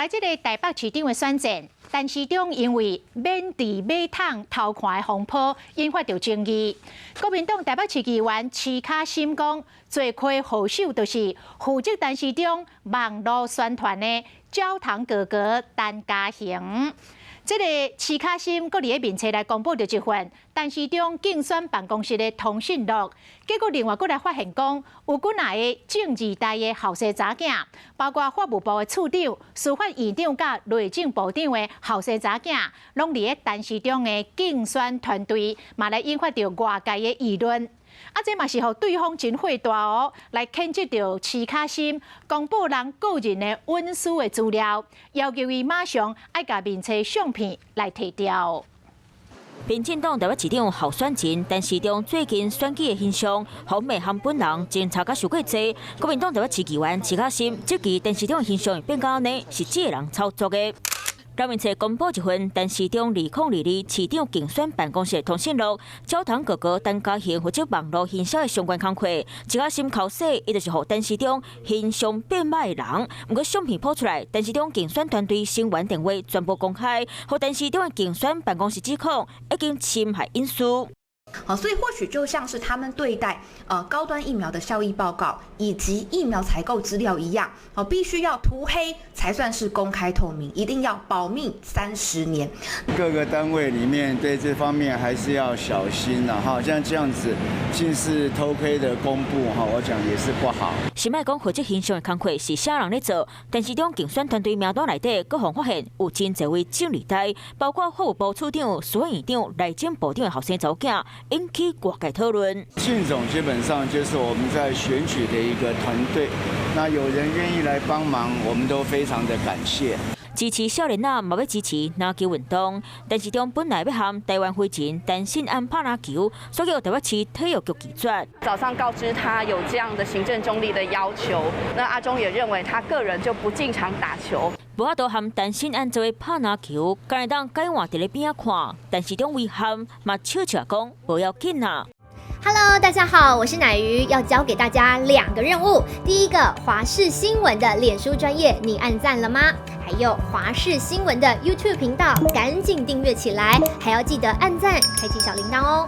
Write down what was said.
來這个台北市長的選戰，陳時中因為免治馬桶偷看的風波，引發著爭議。國民黨台北市議員徐卡心講，罪魁禍首就是負責陳時中網路宣傳的焦糖哥哥陳嘉誠。這个徐卡心閣佇咧面冊來公布著一份陳時中競選辦公室的通訊錄，結果另外閣來發現講，有幾若个政二代的後生查囝，包括法務部的處長、司法院長佮內政部長的後生查囝，攏佇咧陳時中的競選團隊，嘛來引發著外界的議論。啊，這嘛是予對方真火大哦，來譴責著徐卡心公布人個人的隱私的資料，要求伊馬上愛共面冊相片來提掉。民進黨台北市長候選人陳時中最近選舉的形象，予罵和本人偵查甲傷過濟。國民黨台北市議員徐卡心質疑陳時中的形象變甲按呢，是這个人操作的。人面冊公布一份陳時中2022市長競選辦公室通訊錄，焦糖哥哥陳嘉誠負責網路行銷的相關工課，徐卡心剾洗，伊就是予陳時中形象變歹的人。毋過相片曝出來，陳時中競選團隊成員電話全部公開，予陳時中的競選辦公室指控已經侵害隱私。好，所以或許就像是他們對待高端疫苗的效益報告以及疫苗採購資料一樣，好，必須要塗黑才算是公開透明，一定要保密30年。各個單位裡面對這方面還是要小心啦，哈，像這樣子盡是偷窺的公布，哈，我講也是不好。先莫講負責形象的工課是啥人咧做，陳時中競選團隊名單內底，閣予發現有真濟位政二代，包括法務部處長、司法院長、內政部長的後生查某囝，引起外界討論。靳總基本上就是我們在選舉的一個團隊，那有人願意來幫忙，我們都非常的感謝。支持少年仔嘛欲支持籃球運動，陳時中本來欲和台灣飛人陳信安拍籃球，煞予台北市體育局拒絕。早上告知他有這樣的行政中立的要求，那阿中也認為他個人就不進場打球。無法度和陳信安做伙拍籃球，敢會當改換佇咧邊仔看。陳時中遺憾嘛笑笑講無要緊啊。 Hello，大家好，我是奶魚，要交給大家兩個任務。第一個，華視新聞的臉書專頁，你按讚了嗎？還有華視新聞的 YouTube 頻道，趕緊訂閱起來，還要記得按讚，開啟小鈴鐺哦。